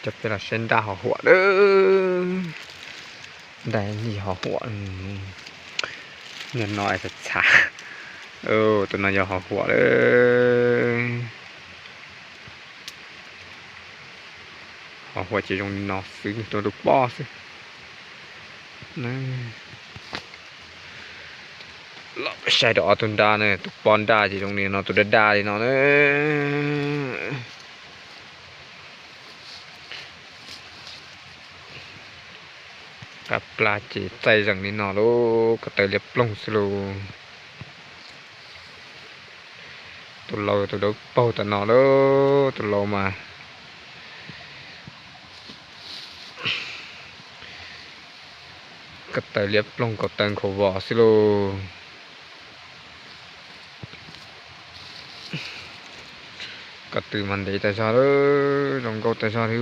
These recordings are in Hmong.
Peb los saib nraj hov huam lawm. Nraj ib ncig hov huam. Niag no txhav txhav. Tus no yog hov huam lawm. Hov huam ces zoo li no xwb, nws rau tus pob xwb. Los saib rau ob tug nraj na, tus pob nraj ces zoo li no, tus daj daj li no na. Qab plab ces txaij zeem li no lauj, ko taw liab ploog xwb lauj. Tus laus tus dawb paug tam no lauj, tus laus mas ko taw liab ploog, ko taw nkhaus vos xwb lauj. Ko tw mas ntev tas zog lawm, zoo nkauj tas zog li.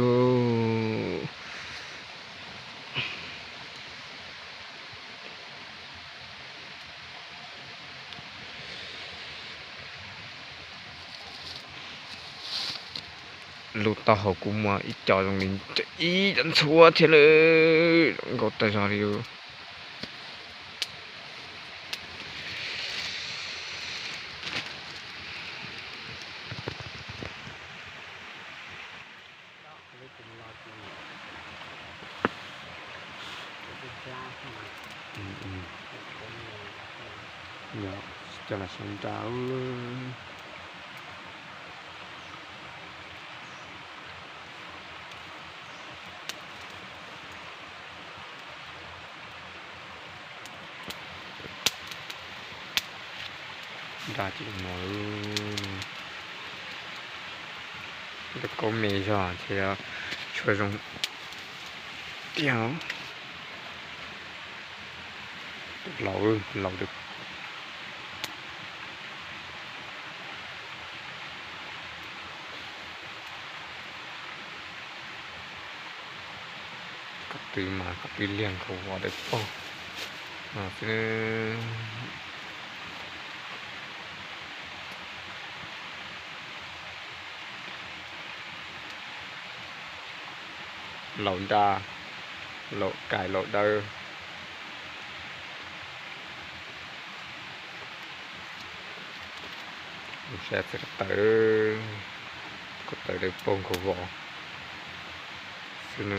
Lub taub hau kuj muaj ib co zoo li ib co ntxhuav thiab lawm, zoo nkauj tas zog li. Coj los saib nraj. Nraj ces no, kaub me zog ces tshuav zoo tiag. Laus, laus. Ko tw mas ko tw liag nkhaus vos dawb paug no xwb. Laus nraj, laus kais laus dawb. Saib txiv ko taw, ko taw dawb paug nkhaus vos xwb na.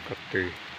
Ko tw